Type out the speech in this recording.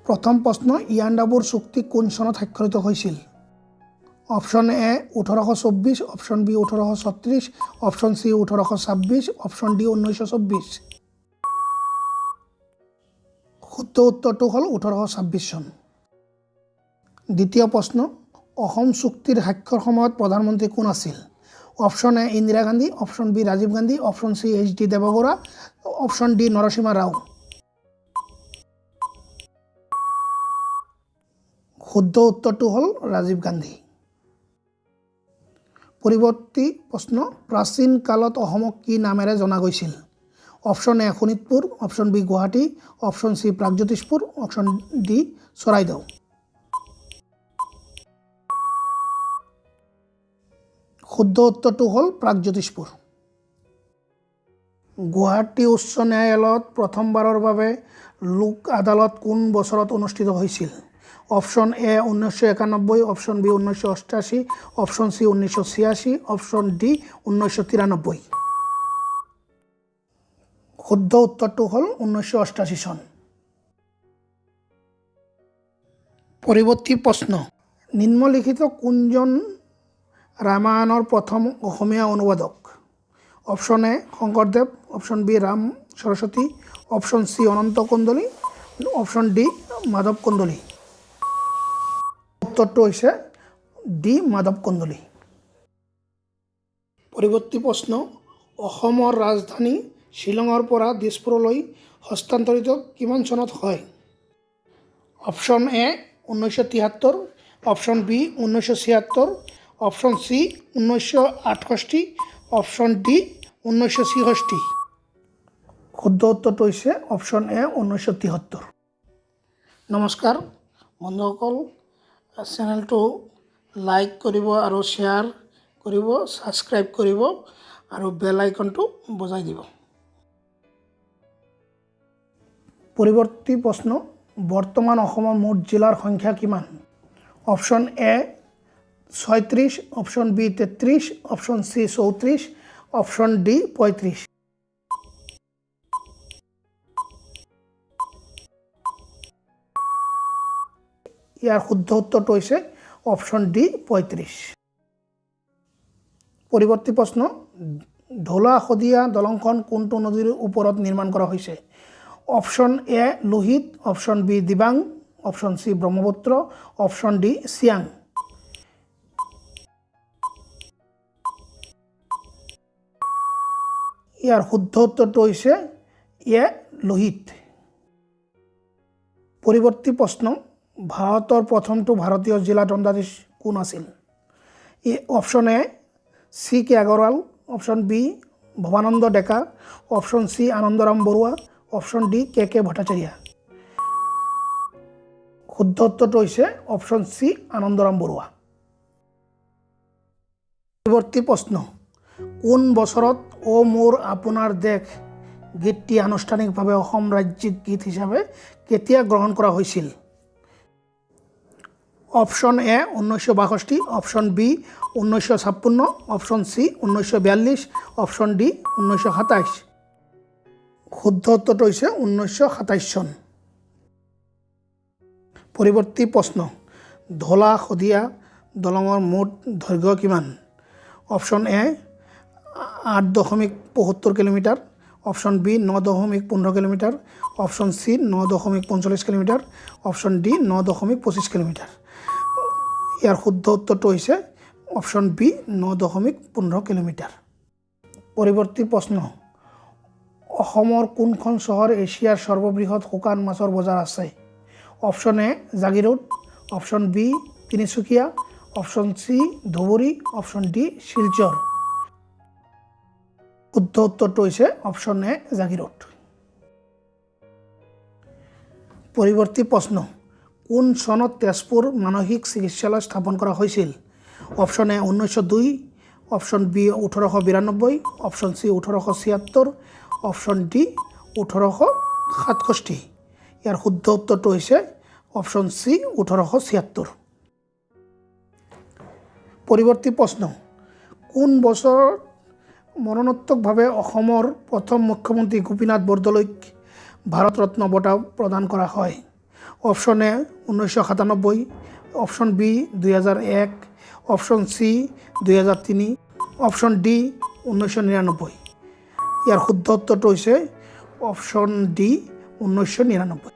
প্ৰথম প্ৰশ্ন, ইয়াণ্ডাবুৰ চুক্তি কোন চনত স্বাক্ষৰিত হৈছিল? Option A 1824, option B 1836, option C 1826, option D 1924। শুদ্ধ উত্তৰটো হ'ল 1826 চন। দ্বিতীয় প্ৰশ্ন, অসম চুক্তিৰ স্বাক্ষৰ সময়ত প্ৰধানমন্ত্ৰী কোন আছিল? Option A Indira Gandhi, option B Rajiv Gandhi, option C H D Deve Gowda, option D Narasimha Rao. শুদ্ধ উত্তৰটো হ'ল ৰাজীৱ গান্ধী। পৰৱৰ্তী প্ৰশ্ন, প্ৰাচীন কালত অসমক কি নামেৰে জনা গৈছিল? Option A Sonitpur, option B Guwahati, option C Pragjyotishpur, option D Charaideo. শুদ্ধ উত্তৰটো হ'ল প্ৰাগজ্যোতিষপুৰ। গুৱাহাটী উচ্চ ন্যায়ালয়ত প্ৰথমবাৰৰ বাবে লোক আদালত কোন বছৰত অনুষ্ঠিত হৈছিল? Option A 1991, option B 1988, option C 1986, option D 1993। শুদ্ধ উত্তৰটো হ'ল 1988 চন। পৰৱৰ্তী প্ৰশ্ন, নিম্নলিখিত কোনজন ৰামায়ণৰ প্ৰথম অসমীয়া অনুবাদক? Option A Sankardev, option B Ram Saraswati, option C Ananta Kandali, option D Madhav Kandali. উত্তৰটো হৈছে ডি মাধৱ কন্দলী। পৰৱৰ্তী প্ৰশ্ন, অসমৰ ৰাজধানী শ্বিলঙৰ পৰা দিছপুৰলৈ হস্তান্তৰিত কিমান চনত হয়? Option A 1973, option B 1976, option C 1968, option D 1966। শুদ্ধ উত্তৰটো হৈছে অপশ্যন এ 1973। নমস্কাৰ বন্ধুসকল, চেনেলটো লাইক কৰিব আৰু শ্বেয়াৰ কৰিব, ছাবস্ক্ৰাইব কৰিব আৰু বেল আইকনটো বজাই দিব। পৰৱৰ্তী প্ৰশ্ন, বৰ্তমান অসমৰ মুঠ জিলাৰ সংখ্যা কিমান? Option A 36, option B 33, option C 34, option D 35। ইয়াৰ শুদ্ধ উত্তৰটো হৈছে অপশ্যন ডি 35। পৰৱৰ্তী প্ৰশ্ন, ঢলা শদিয়া দলংখন কোনটো নদীৰ ওপৰত নিৰ্মাণ কৰা হৈছে? Option A Lohit, option B Dibang, option C Brahmaputra, option D Siang. ইয়াৰ শুদ্ধ উত্তৰটো হৈছে এ লোহিত। পৰৱৰ্তী প্ৰশ্ন, ভাৰতৰ প্ৰথমটো ভাৰতীয় জিলা দণ্ডাধীশ কোন আছিল? Option A C K Agarwal, option B Bhabananda Deka, option C Anandaram Barua, option D K K Bhattacharya. শুদ্ধ উত্তৰটো হৈছে অপশ্যন চি আনন্দৰাম বৰুৱা। পৰৱৰ্তী প্ৰশ্ন, কোন বছৰত অ' মোৰ আপোনাৰ দেশ গীতটি আনুষ্ঠানিকভাৱে অসম ৰাজ্যিক গীত হিচাপে কেতিয়া গ্ৰহণ কৰা হৈছিল? Option A 1962, option B 1956, option C 1942, option D 1927। শুদ্ধ উত্তৰটো হৈছে 1927 চন। পৰৱৰ্তী প্ৰশ্ন, ঢলা শদিয়া দলঙৰ মুঠ দৈৰ্ঘ্য কিমান? Option A 8.75 kilometre, option B 9.15 kilometre, option C 9.45 kilometre, option D 9.25 kilometre. ইয়াৰ শুদ্ধ উত্তৰটো হৈছে অপশ্যন বি 9.15 কিলোমিটাৰ। পৰৱৰ্তী প্ৰশ্ন, অসমৰ কোনখন চহৰ এছিয়াৰ সৰ্ববৃহৎ শুকান মাছৰ বজাৰ আছে? Option A Jagiroad, option B Tinsukia, option C Dhubri, option D Silchar. শুদ্ধ উত্তৰটো হৈছে অপশ্যন এ জাগিৰোড। পৰৱৰ্তী প্ৰশ্ন, কোন চনত তেজপুৰ মানসিক চিকিৎসালয় স্থাপন কৰা হৈছিল? Option A 1902, option B 1892, option C 1876, option D 1867। ইয়াৰ শুদ্ধ উত্তৰটো হৈছে অপশ্যন চি 1876। পৰৱৰ্তী প্ৰশ্ন, কোন বছৰত মৰণোত্তৰভাৱে অসমৰ প্ৰথম মুখ্যমন্ত্ৰী গোপীনাথ বৰদলৈক ভাৰতৰত্ন বঁটা প্ৰদান কৰা হয়? Option A 1997, option B 2001, option C 2003, option D 1999। ইয়াৰ শুদ্ধ উত্তৰটো হৈছে অপশ্যন ডি 1999।